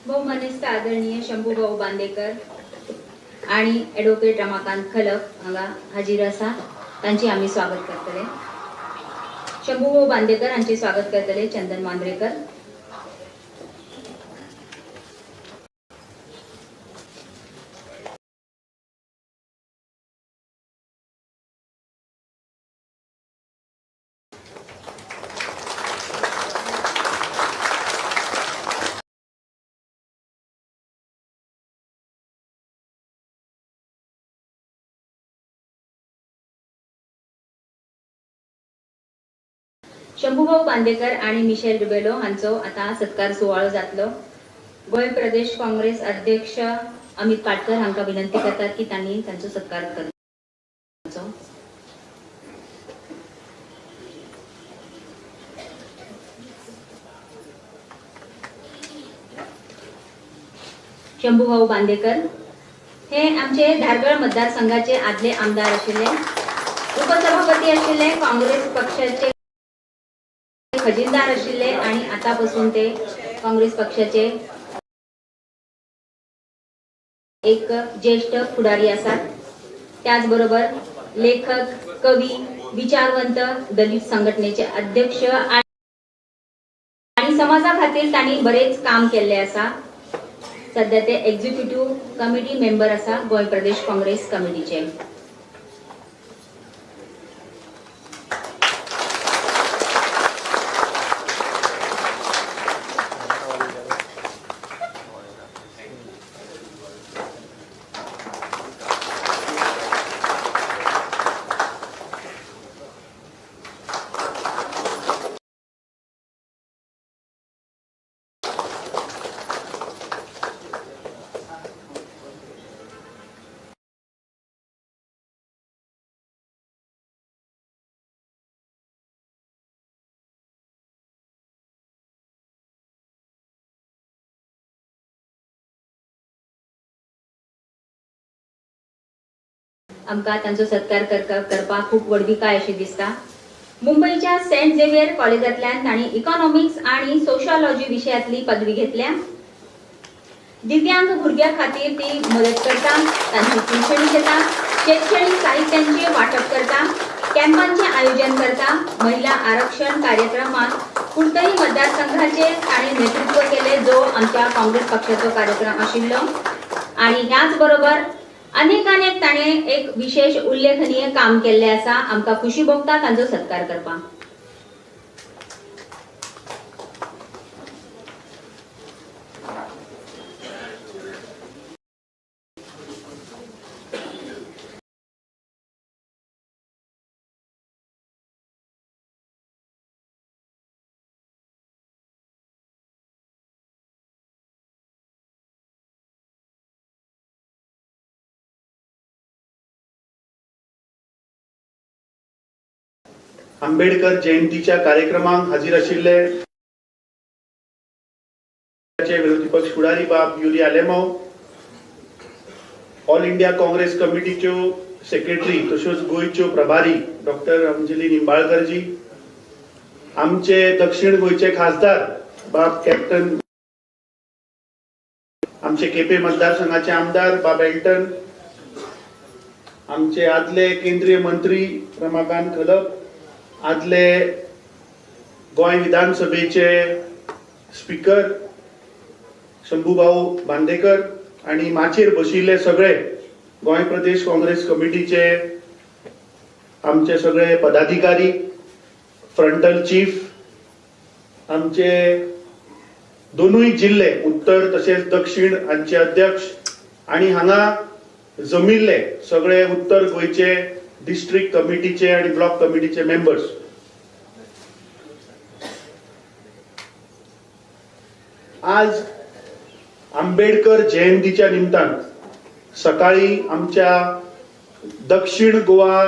बहुमानेस्त आदरणीय शंभूभाऊ बांदेकर आणि ॲडव्होकेट रमाकांत खलप हांगा हाजीर आसा, तांची आमी स्वागत करतले. शंभूभाऊ बांदेकर हांचे स्वागत करतले चंदन मांद्रेकर. शंभूभाऊ बांदेकर आणि मिशेल रिबेलो हांचो आता सत्कार सुवाळो जातलो. गोंय प्रदेश काँग्रेस अध्यक्ष अमित पाटकर हांकां विनंती करतात की तांणी तांचो सत्कार करचो. शंभूभाऊ बांदेकर हे आमचे धारगळ मतदारसंघाचे आदले आमदार आशिल्ले, उपसभापती आशिल्ले, काँग्रेस पक्षाचे खजिनदार आशिल्ले आणि आतापासून ते काँग्रेस पक्षाचे एक ज्येष्ठ फुडारी आसात. त्याचबरोबर लेखक, कवी, विचारवंत, दलित संघटनेचे अध्यक्ष आणि समाजा खातीर तांणी बरेच काम केल्ले आसा. सध्या ते एक्झिक्युटिव्ह कमिटी मेंबर आसा गोंय प्रदेश काँग्रेस कमिटीचे. आमकां तांचो सत्कार करपाक खूब व्हडविकाय अशी दिसता. मुंबईच्या सेंट झेवियर कॉलेजांतल्यान तांणी इकॉनॉमिक्स आणि सोशॉलॉजी विशयांतली पदवी घेतल्या. दिव्यांग भुरग्यां खातीर ती मदत करता, तांची ट्युशनी घेता, शैक्षणिक साहित्यांचे वाटप करता, कॅम्पांचे आयोजन करता. महिला आरक्षण कार्यक्रमात कुडतरी मतदारसंघाचे तांणी नेतृत्व केले, जो आमच्या काँग्रेस पक्षाचो कार्यक्रम आशिल्लो. आणि ह्याच बरोबर अनेक अनेक ताणें एक विशेष उल्लेखनीय काम केल्लें आसा. आमकां खुशी भोगता तांचो सत्कार करपाक. आंबेडकर जयंतीच्या कार्यक्रमाक हाजीर आशिल्ले विरोधी पक्ष फुडारी बाब युरी आलेमाव, ऑल इंडिया काँग्रेस कमिटीच्यो सेक्रेटरी तश्योच गोंयच्यो प्रभारी डॉक्टर अंजली निंबाळकरजी, आमचे दक्षिण गोंयचे खासदार बाब कॅप्टन, आमचे केपे मतदारसंघाचे आमदार बाब एल्टन, आमचे आदले केंद्रीय मंत्री रमाकांत खलप, आदले गोंय विधानसभेचे स्पीकर शंभूभाऊ बांदेकर आणि माचयेर बशिल्ले सगळे गोंय प्रदेश काँग्रेस कमिटीचे आमचे सगळे पदाधिकारी, फ्रंटल चीफ, आमचे दोनूय जिल्ले उत्तर तशेंच दक्षिण हांचे अध्यक्ष आणि हांगा जमिल्ले सगळे उत्तर गोंयचे डिस्ट्रिक्ट कमिटीचे आणि ब्लॉक कमिटीचे मेंबर्स. आज आंबेडकर जयंतीच्या निमतान सकाळी आमच्या दक्षिण गोवा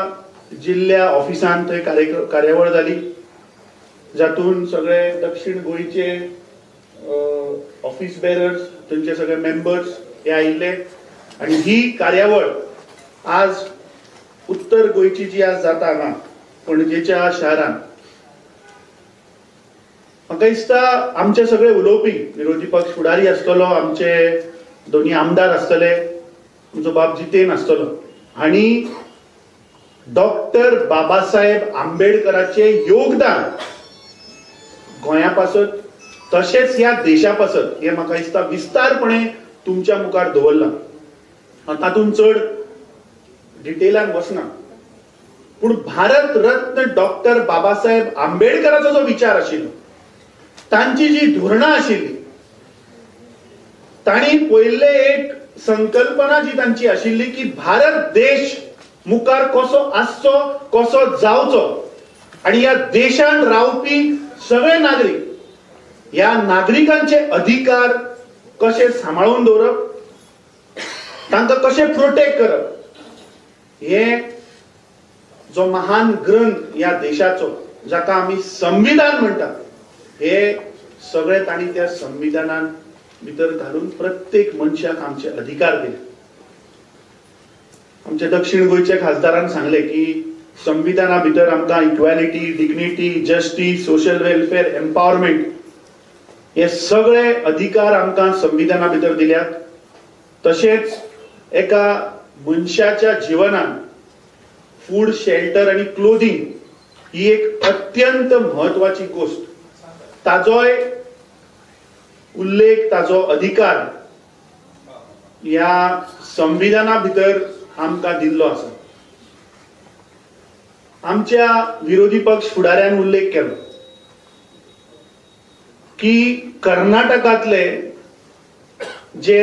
जिल्ल्या ऑफिसांत थंय कार्यावळ जाली, जातून सगळे दक्षिण गोंयचे ऑफिस बेरर्स, थंयचे सगळे मेंबर्स हे आयिल्ले. आणि ही कार्यावळ आज उत्तर गोंयची जी आज जाता हांगा पणजेच्या शारांत, म्हाका दिसता आमचे सगळे उलोवपी विरोधी पक्ष फुडारी आसतलो, आमचे दोनी आमदार आसतले, आमचो बाब जितेन आसतलो, आनी डॉक्टर बाबासाहेब आंबेडकराचे योगदान गोंया पासत तशेंच ह्या देशा पासत हें म्हाका दिसता विस्तारपणे तुमच्या मुखार दवरलां. तातूंत चड डिटेलान वचना, पूण भारत रत्न डॉक्टर बाबासाहेब आंबेडकराचो जो विचार आशिल्लो, तांची जी धोरणां आशिल्ली, तांणी पयले एक संकल्पना जी तांची आशिल्ली की भारत देश मुखार कसो आसचो, कसो जावचो आणि ह्या देशांत रावपी सगळे नागरीक, ह्या नागरिकांचे अधिकार कशे सांबाळून दवरप, तांकां कशें प्रोटेक्ट करप, हे जो महान ग्रंथ ह्या देशाचो जाका आमी संविधान म्हणटात, हे सगळे तांणी त्या संविधानान भितर घालून प्रत्येक मनशाक आमचे अधिकार दिले. आमचे दक्षिण गोंयच्या खासदारान सांगले की संविधाना भितर आमकां equality, dignity, justice, social welfare, empowerment हे सगळे अधिकार आमकां संविधाना भितर दिल्यात. तशेंच एका मनशाच्या जिवनान फूड, शेल्टर आनी क्लोदींग ही एक अत्यंत म्हत्वाची गोश्ट. ताजोय उल्लेख, ताजो अधिकार ह्या संविधाना भितर आमकां दिल्लो आसा. आमच्या विरोधी पक्ष फुडाऱ्यान उल्लेख केलो की कर्नाटकांतले जे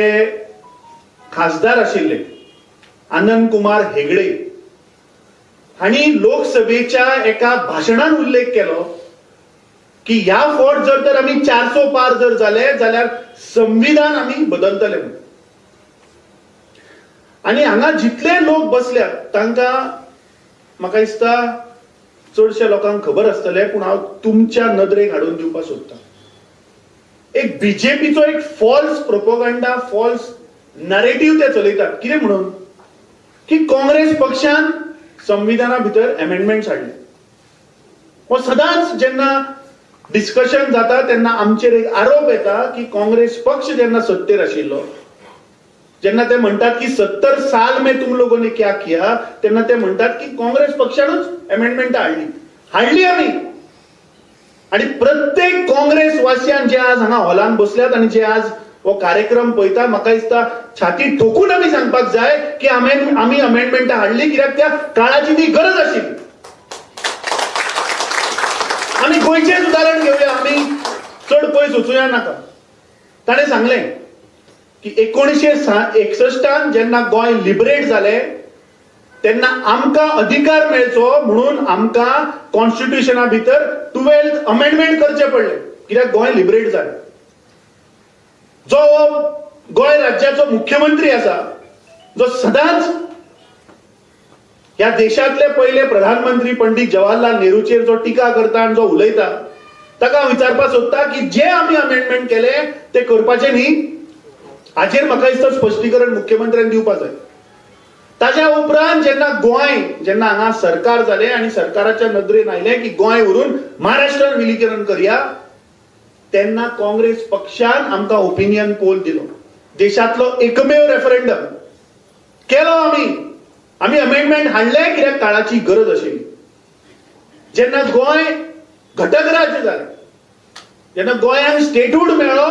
खासदार आशिल्ले आनंद कुमार हेगडे हांणी लोकसभेच्या एका भाशणान उल्लेख केलो की ह्या फावट जर तर आमी 400 पार जर जाले जाल्यार संविधान आमी बदलतले. आनी हांगा जितले लोक बसल्यात तांकां म्हाका दिसता चडशे लोकांक खबर आसतले, पूण हांव तुमच्या नदरेक हाडून दिवपाक सोदतां. एक बीजेपीचो एक फॉल्स प्रोपोगंडा, फॉल्स नरेटीव ते चलयतात. कितें म्हणून की काँग्रेस पक्षान संविधाना भितर अमेंडमेंट्स हाडले. हो सदांच जेन्ना डिस्कशन जाता तेन्ना आमचेर एक आरोप येता की काँग्रेस पक्ष जेन्ना सत्तेर आशिल्लो, जेन्ना ते म्हणटात की 70 साल में तुम लोगों ने क्या किया, तेन्ना ते म्हणटात की काँग्रेस पक्षानूच अमेंडमेंट हाडली. हाडली आमी. आनी प्रत्येक काँग्रेस वासियान जे आज हांगा हॉलान बसल्यात आनी जे आज हो कार्यक्रम पळयता, म्हाका दिसता छाती ठोकून आमी सांगपाक जाय की आमी अमेंडमेंटां हाडली कित्याक त्या काळाची ती गरज आशिल्ली. आमी गोंयचेंच उदाहरण घेवया, आमी चड पयस वचुया नाका. ताणें सांगलें की 1961 जेन्ना गोंय लिबरेट जालें तेन्ना आमकां अधिकार मेळचो म्हणून आमकां कॉन्स्टिट्युशना भितर 12th amendment करचें पडलें कित्याक गोंय लिबरेट जालें. जो गोंय राज्याचो मुख्यमंत्री आसा, जो सदांच ह्या देशांतले पयले प्रधानमंत्री पंडित जवाहरलाल नेहरूचेर जो टिका करता आनी जो उलयता, ताका हांव विचारपाक सोदता की जे आमी अमेंडमेंट केले ते करपाचे न्ही. हाचेर म्हाका दिसता स्पश्टीकरण मुख्यमंत्र्यान दिवपाक जाय. ताज्या उपरांत जेन्ना गोंय, जेन्ना हांगा सरकार जालें आनी सरकाराच्या नदरेन आयलें की गोंय व्हरून महाराष्ट्रान विलीकरण करया, तेन्ना काँग्रेस पक्षान आमकां ओपिनियन पोल दिलो. देशांतलो एकमेव रेफरंडम केलो आमी. आमी अमेंडमेंट हाडले कित्याक काळाची गरज आशिल्ली. जेन्ना गोंय घटक राज्य जालें, जेन्ना गोंयांक स्टेटहूड मेळ्ळो,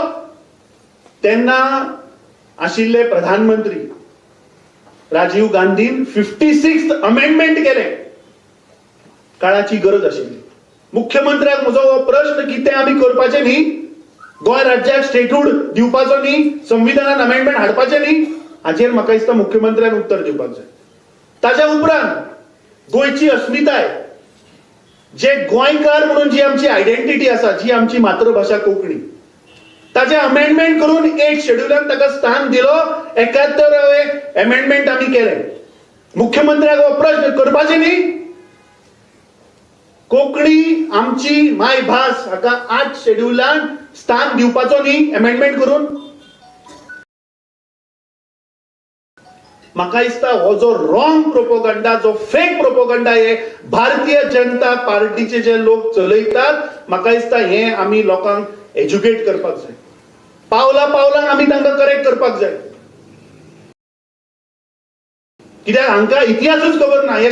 तेन्ना आशिल्ले प्रधानमंत्री राजीव गांधीन 56th amendment केलें. काळाची गरज आशिल्ली. मुख्यमंत्र्याक म्हजो हो प्रश्न की ते आमी करपाचे न्ही, गोंय राज्याक स्टेटहूड दिवपाचो न्ही, संविधानान अमेंडमेंट हाडपाचें न्ही, हाचेर म्हाका दिसता मुख्यमंत्र्यान उत्तर दिवपाक जाय. ताज्या उपरांत गोंयची अस्मिताय, जे गोंयकार म्हणून जी आमची आयडेंटिटी आसा, जी आमची मातृभाशा कोंकणी, ताजे अमेंडमेंट करून 8 शेड्युलान ताका स्थान दिलो. 71वें अमेंडमेंट आमी केलें. मुख्यमंत्र्याक हो प्रश्न करपाचें न्ही, कोंकणी आमची मायभास हाका 8 शेड्युलान स्थान दिवपाचो न्ही अमेंडमेंट करून. म्हाका दिसता हो जो रॉंग प्रोपोगंडा, जो फेक प्रोपोगंडा हे भारतीय जनता पार्टीचे जे लोक चलयतात, म्हाका दिसता हे आमी लोकांक एज्युकेट करपाक जाय. पावला पावलांक आमी तांकां करेक्ट करपाक जाय, कित्याक हांकां इतिहासूच खबर ना. हे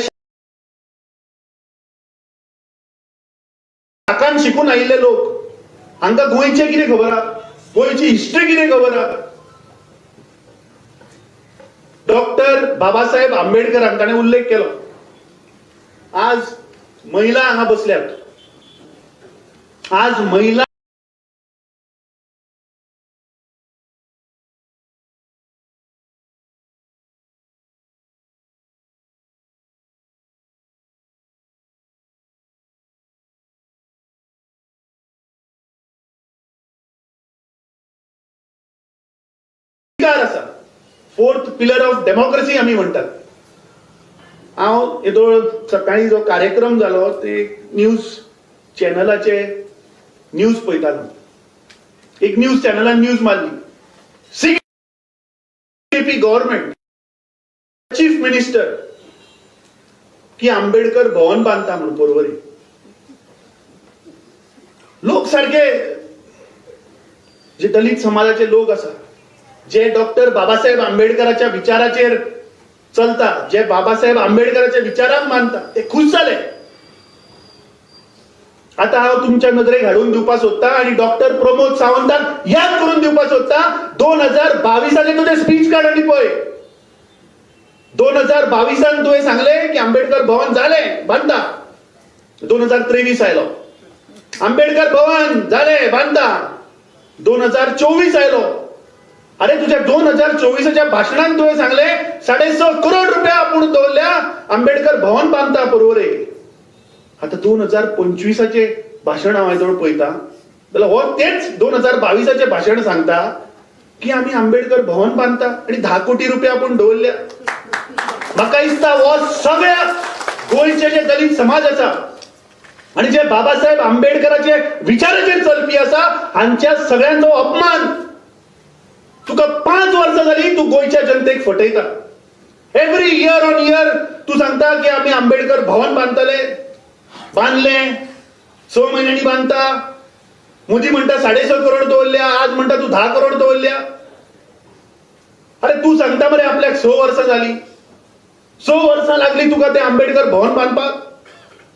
शाकान शिकून आयिल्ले लोक, हांकां गोंयचें कितें खबर आहा, गोंयची हिस्ट्री कितें खबर आहा. डॉक्टर बाबासाहेब आंबेडकरान ताणें उल्लेख केलो. आज महिला हांगा बसल्यात, आज महिला आसा, फोर्थ पिलर ऑफ डेमोक्रेसी आमी म्हणटात. हांव येदोळ सकाळी जो कार्यक्रम जालो ते न्यूज चॅनलाचे न्यूज पळयतालो. एक न्यूज चॅनलान न्यूज मारली, सीपी गव्हर्नमेंट चीफ मिनिस्टर की आंबेडकर भवन बांदता म्हणून पोरवरी. लोक सारके जे दलित समाजाचे लोक आसा, जे डॉक्टर बाबासाहेब आंबेडकराच्या विचाराचेर चलता, जे बाबासाहेब आंबेडकराच्या विचारांक मानता ते खुश जाले. आता हांव तुमच्या नदरेक हाडून दिवपाक सोदता आनी डॉक्टर प्रमोद सावंताक याद करून दिवपाक सोदता, 2022 तुजें स्पीच काड आनी पळय. 2022 तुवें सांगलें की आंबेडकर भवन जालें बांदता. 2023 आयलो, आंबेडकर भवन जालें बांदता. 2024 आयलो, अरे तुझ्या 2024 भाशणान तुवें सांगलें 6.5 करोड रुपया आपूण दवरल्या आंबेडकर भवन बांदता पर्वरे. आता 2025 भाशण हांव जवळ पळयता जाल्यार हो तेच 2022 भाशण सांगता की आमी आंबेडकर भवन बांदता आनी 10 कोटी रुपया आपूण दवरल्या. म्हाका दिसता हो सगळ्या गोंयचे जे दलित समाज आसा आनी जे बाबासाहेब आंबेडकराचे विचाराचेर चलपी आसा हांच्या सगळ्यांचो अपमान. तुका 5 वर्सां जाली तूं गोंयच्या जनतेक फटयता. एवरी इयर ऑन इयर तूं सांगता की आमी आंबेडकर भवन बांदतले, बांदले 6 म्हयन्यांनी बांदता. मोदी म्हणटा 6.5 करोड दवरल्या, आज म्हणटा तूं 10 करोड दवरल्या. अरे तूं सांगता मरे आपल्याक 6 वर्सां जाली, 6 वर्सां लागली तुका ते आंबेडकर भवन बांदपाक.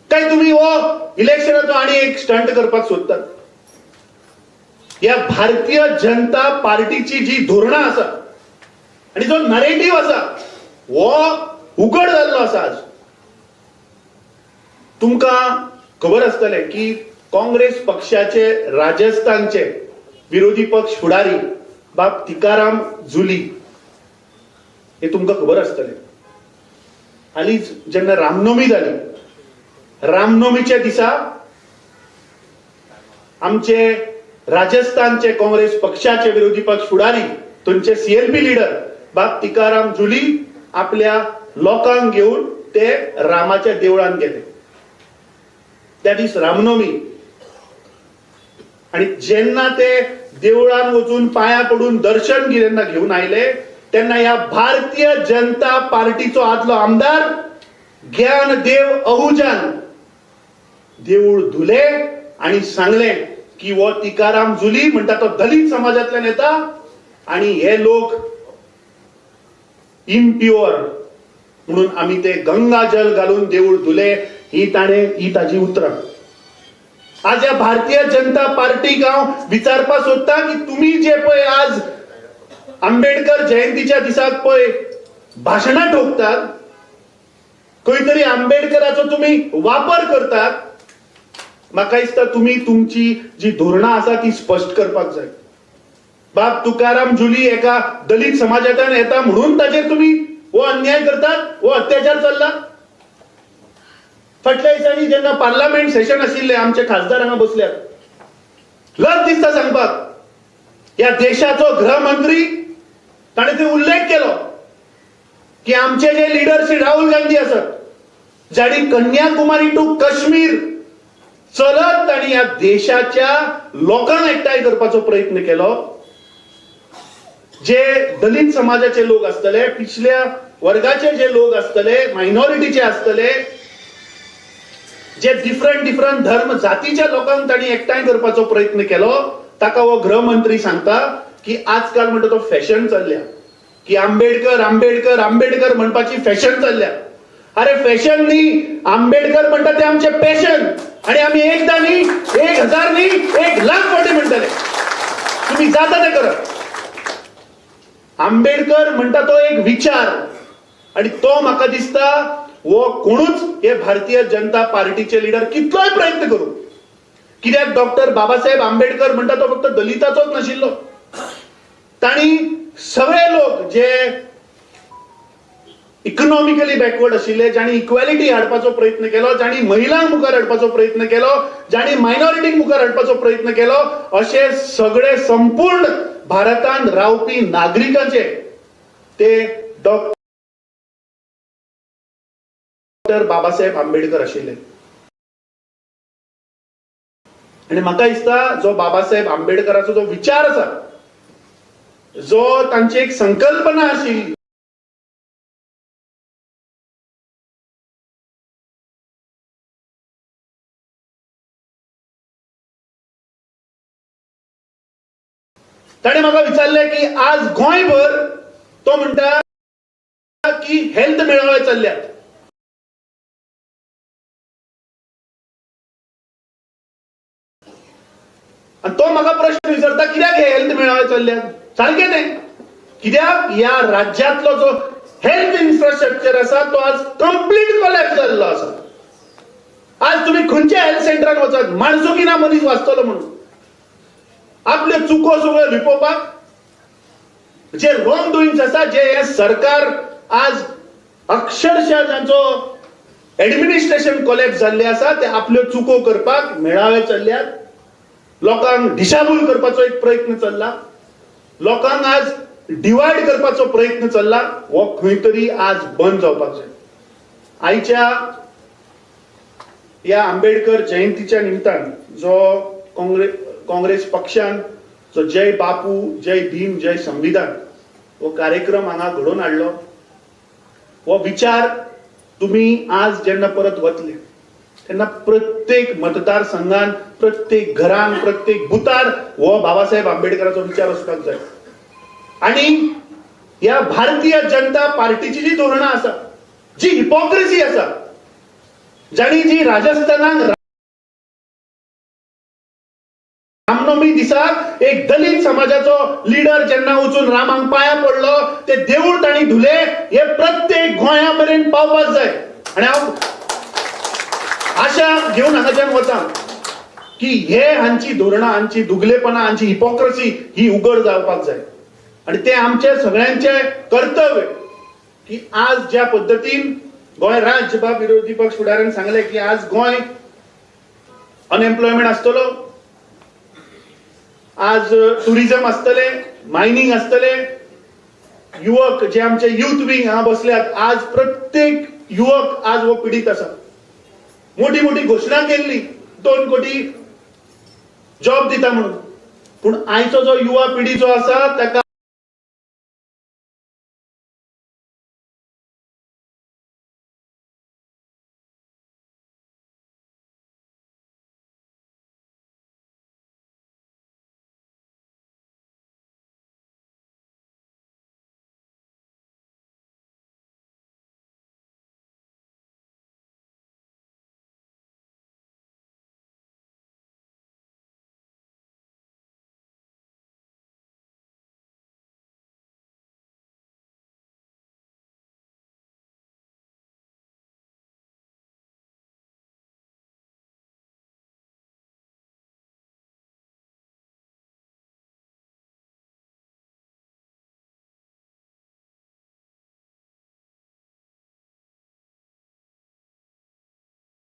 काय तुमी हो इलेक्शनाचो आनी एक स्टंट करपाक सोदतात? ह्या भारतीय जनता पार्टीची जी धोरणां आसा आनी जो नरेटीव आसा हो उघड जाल्लो आसा. आज तुमकां खबर आसतलें की काँग्रेस पक्षाचे राजस्थानचे विरोधी पक्ष फुडारी बाब तुकाराम जुली हे तुमकां खबर आसतलें. हालींच जेन्ना रामनवमी जाली, रामनवमीच्या दिसा आमचे राजस्थानचे काँग्रेस पक्षाचे विरोधी पक्ष फुडारी थंयचे सीएलपी लिडर बाब तुकाराम जुली आपल्या लोकांक घेवन ते रामाच्या देवळान गेले. त्या दीस रामनवमी आनी जेन्ना ते देवळान वचून पांया पडून दर्शन जेन्ना घेवन आयले तेन्ना ह्या भारतीय जनता पार्टीचो आदलो आमदार ज्ञानदेव अहुजान देऊळ धुले आनी सांगलें की हो तुकाराम जुली म्हणटा तो दलित समाजांतल्यान येता आनी हे लोक इम्प्युअर म्हणून आमी ते गंगा जल घालून देऊळ धुले. ही ताणें ही ताजी उतरां. आज ह्या भारतीय जनता पार्टीक हांव विचारपाक सोदता की तुमी जे पळय आज आंबेडकर जयंतीच्या दिसाक पळय भाशणां ठोकतात, खंय तरी आंबेडकराचो तुमी वापर करतात, म्हाका दिसता तुमी तुमची जी धोरणां आसा ती स्पश्ट करपाक जाय. बाब तुकाराम जुली एका दलित समाजांतल्यान येता म्हणून ताचेर तुमी हो अन्याय करतात, हो अत्याचार चल्ला. फाटल्या दिसांनी जेन्ना पार्लमेंट सेशन आशिल्लें आमचे खासदार हांगा बसल्यात, लज दिसता सांगपाक, ह्या देशाचो गृहमंत्री ताणें थंय उल्लेख केलो की आमचे जे लिडर श्री राहुल गांधी आसात जांणी कन्याकुमारी टू काश्मीर चलत तांणी ह्या देशाच्या लोकांक एकठांय करपाचो प्रयत्न केलो. जे दलित समाजाचे लोक आसतले, पिछल्या वर्गाचे जे लोक आसतले, मायनॉरिटीचे आसतले, जे डिफरंट डिफरंट धर्म जातीच्या लोकांक तांणी एकठांय करपाचो प्रयत्न केलो, ताका हो गृहमंत्री सांगता की आजकाल म्हणटा तो फॅशन चल्ल्या की आंबेडकर आंबेडकर आंबेडकर म्हणपाची फॅशन चल्ल्या. अरे फॅशन न्ही, आंबेडकर म्हणटा ते आमचे पॅशन आनी आमी एकदा न्ही, 1000 न्ही, 1 लाख फावटी म्हणटले. तुमी जाता ते करत. आंबेडकर म्हणटा तो एक विचार आनी तो म्हाका दिसता हो कोणूच हे भारतीय जनता पार्टीचे लिडर कितलोय प्रयत्न करूं, कित्याक डॉक्टर बाबासाहेब आंबेडकर म्हणटा तो फक्त दलिताचोच नाशिल्लो, तांणी सगळे लोक जे इकॉनॉमिकली बॅकवर्ड आशिल्ले, जांणी इक्वॅलिटी हाडपाचो प्रयत्न केलो, जांणी महिलांक मुखार हाडपाचो प्रयत्न केलो, जांणी मायनॉरिटींक मुखार हाडपाचो प्रयत्न केलो, अशे सगळे संपूर्ण भारतांत रावपी नागरिकांचे ते डॉक्टर बाबासाहेब आंबेडकर आशिल्ले. आनी म्हाका दिसता जो बाबासाहेब आंबेडकराचो जो विचार आसा, जो तांची एक संकल्पना आशिल्ली, ताणें म्हाका विचारलें की आज गोंयभर तो म्हणटा की हेल्थ मेळावे चल्ल्यात. आनी तो म्हाका प्रश्न विचारता कित्याक हे हेल्थ मेळावे चल्ल्यात? सारकें तें, कित्याक ह्या राज्यांतलो जो हेल्थ इन्फ्रास्ट्रक्चर आसा तो आज कंप्लीट कोलॅप्स जाल्लो आसा. आज तुम्ही खंयच्या हेल्थ सेंटरान वचात, माणसुकी ना मनीस वाचतलो म्हणून. आपल्यो चुको सगळ्यो लिपोवपाक जे रॉंग डुईंग्स आसा, जे हे सरकार आज अक्षरशः जांचो एडमिनिस्ट्रेशन कोलॅप्स जाल्ले आसा, ते आपल्यो चुको करपाक मेळावे चल्ल्यात. लोकांक दिशाभूल करपाचो एक प्रयत्न चल्ला, लोकांक आज डिवायड करपाचो प्रयत्न चल्ला. हो खंय तरी आज बंद जावपाक जाय. आयच्या ह्या आंबेडकर जयंतीच्या निमतान जो काँग्रेस पक्षान जो जय बापू, जय भीम, जय संविधान हो कार्यक्रम हांगा घडोवन हाडलो, हो विचार तुम्ही आज जेन्ना परत वतले तेन्ना प्रत्येक मतदारसंघान, प्रत्येक घरान, प्रत्येक बुथार हो बाबासाहेब आंबेडकराचो विचार वचपाक जाय. आणि ह्या भारतीय जनता पार्टीची जी धोरणां आसा, जी हिपोक्रेसी आसा, जाणी जी राजस्थानाक रामनवमी दिसाक एक दलित समाजाचो लिडर जेन्ना वचून रामाक पांया पडलो, ते देवूळ तांणी धुले, हे प्रत्येक गोंया मेरेन पावपाक जाय. आनी हांव आशा घेवन हांगाच्यान वता की हे हांची धोरणां, हांची दुगलेपणां, हांची हिपोक्रेसी ही उगड जावपाक जाय. आनी ते आमचे सगळ्यांचे कर्तव्य की आज ज्या पद्दतीन गोंय राज्य, बाब विरोधी पक्ष फुडाऱ्यान सांगले की आज गोंय अनएम्प्लॉयमेंट आसतलो, आज टुरिझम आसतले, मायनिंग आसतले, युवक जे आमचे युथ विंग हांगा बसल्यात, आज प्रत्येक युवक आज हो पिडीत आसा. मोठी मोठी घोशणा केल्ली 2 कोटी जॉब दिता म्हणून, पूण आयचो जो युवा पिढी जो आसा ताका